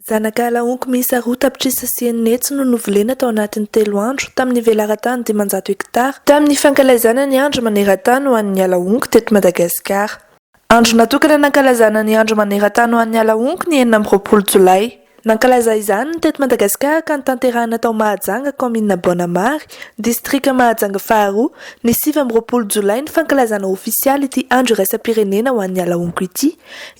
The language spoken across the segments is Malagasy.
Zanaka ala honko miisa 6 tapitrisa sy 600 no novolena tao anatin'ny 3 andro tamin'ny velaran-tany 500 hektara tamin'ny fankalazana ny andro maneran-tany ho an'ny ala honko teto Madagasikara. Andro natokana nankalazana ny andro maneran-tany ho an'ny ala honko ny 26 jolay. Nankalaza izany ny teto Madagasikara ka notanterahina tao Mahajanga, kaominina Bonamary, distrika Mahajanga faharoa, ny 29 jolay ny fankalazana ofisialy ity andro iraisam-pirenena ho an'ny ala honko ity,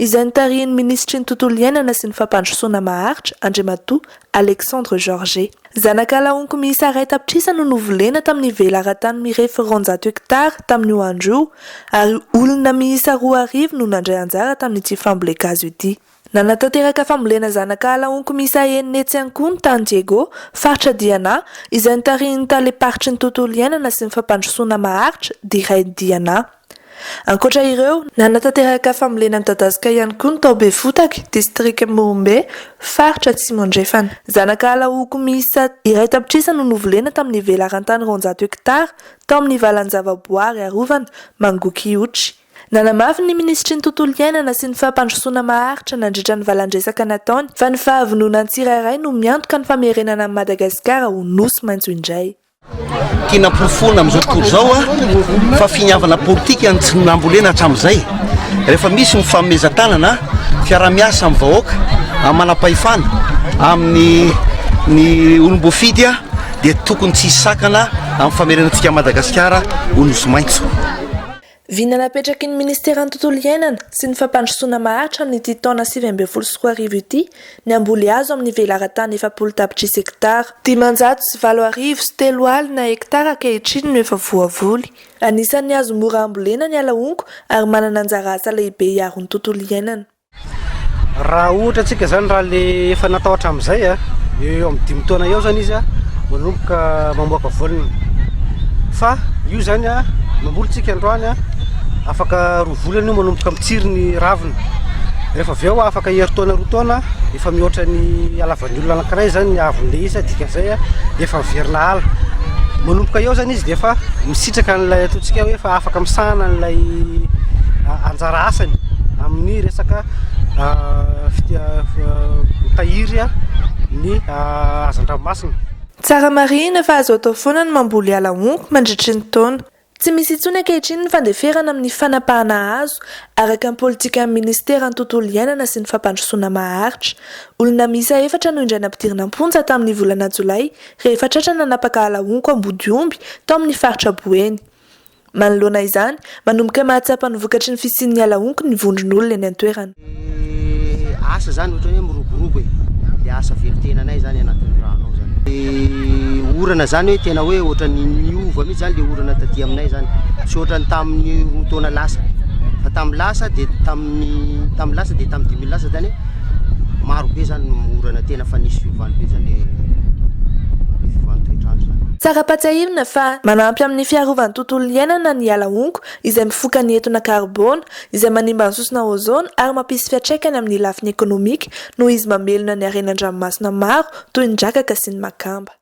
izay notarihin'ny minisitry ny tontolo iainana sy ny fampandrosoana maharitra, Andriamatoa Alexandre Georget. Zanaka ala honko miisa 1 tapitrisa no novolena tamin'ny velaran-tany mirefy 200 hektara tamin'io andro io, ary olona miisa 2000 no nandray anjara tamin'ity fambolen-kazo ity. Nanatanteraka fambolena zanaka ala honko miisa 600 ihany koa ny tany Diego, faritra Diana, izay notarihin'ny talem-paritry ny tontolo iainana sy ny fampandrosoana maharitra, Diray Diana. Ankoatra ireo, nanatanteraka fambolena midadasika ihany koa ny tao Befotaka, distrika Morombe, faritra Atsimo Andrefana. Zanaka ala honko miisa 1 tapitrisa no novolena tamin'ny velaran-tany 200 hektara tao amin'ny valan-javaboary arovana Mangoky Ihotry. Nanamafy ny minisitry ny tontolo iainana sy ny fampandrosoana maharitra nandritra ny valandresaka nataony fa ny fahavononan'ny tsirairay no miantoka ny famerenana an'i Madagasikara ho nosy maitso indray. Tiana porofoina amin'izao tontolo izao a fa finiavana politika ny tsy nambolena hatramin'izay. Rehefa misy ny fanomezan-tanana, fiaraha-miasa amin'ny vahoaka, amin'ny manam-pahefana, amin'ny ny olom-boafidy a dia tokony tsy hisy sakana amin'ny famerenantsika Madagasikara ho nosy maitso. Vina napetraky ny ministeran'ny tontolo iainana sy ny fampandrosoana maharitra amin'ity taona 2019 ity ny hamboly hazo amin'ny velaran-tany 40 tapitrisa hektara. 308 300 hektara ankehitriny no efa voavoly. Anisan'ny hazo mora ambolena ny ala honko ary manana anjara asa lehibe hiaro ny tontolo iainana. Raha ohatra antsika zany, raha le efa natao hatramin'izay a, eo amin'ny 5 taona eo zany izy a manomboka mamoaka voaniny. Fa io zany a, mamboly tsika androany a, afaka 2 volana io manomboka mitsiry ny ravina. Rehefa avy eo, afaka herintaona, 2 taona, efa mihoatra ny halavan'ny olona anankiray zany ny haavon'le izy. Dikan'izay a, efa miverina ala. Manomboka eo zany izy de efa misitraka an'ilay ataontsika hoe efa afaka misahana an'ilay anjara asany amin'ny resaka mitahiry ny hazan-dranomasina. Tsara marihina fa azo atao foana ny mamboly ala honko mandritry ny taona. Tsy misy intsony ankehitriny ny fandeferana amin'ny fanapahana hazo araka ny politikan'ny ministeran'ny tontolo iainana sy ny fampandrosoana maharitra. Olona miisa efatra no indray nampidirina am-ponja tamin'ny volana jolay rehefa tratra nanapaka ala honko ambodiomby tao amin'ny faritra Boeny. Manoloana izany, manomboka mahatsapa ny vokatry ny fisian'ny ala honko ny vondron'olona eny an-toerana. Asa zany ohatra hoe miroborobo e, le asa velon-tenanay zany anatin'ny rano ao zany. Le orana zany hoe tena hoe ohatran'ny niova mihitsy zany le orana taty aminay zany, tsy ohatran'ny tamin'ny 2 taona lasa. Fa tamin'ny lasa de tamin'ny lasa de tamin'ny 5 lasa zany maro be zany ny orana, tena fa nisy fiovany be zany le fiovan'ny toetr'andro zany. Tsara ampatsiahivina fa manampy amin'ny fiarovan'ny tontolo iainana ny ala honko izay mifoka ny etona karbona izay manimba ny sosona ozona ary mampisy fiantraikany amin'ny lafiny ekonomika noho izy mamelona ny harena an-dranomasina maro toy ny drakaka sy ny makamba.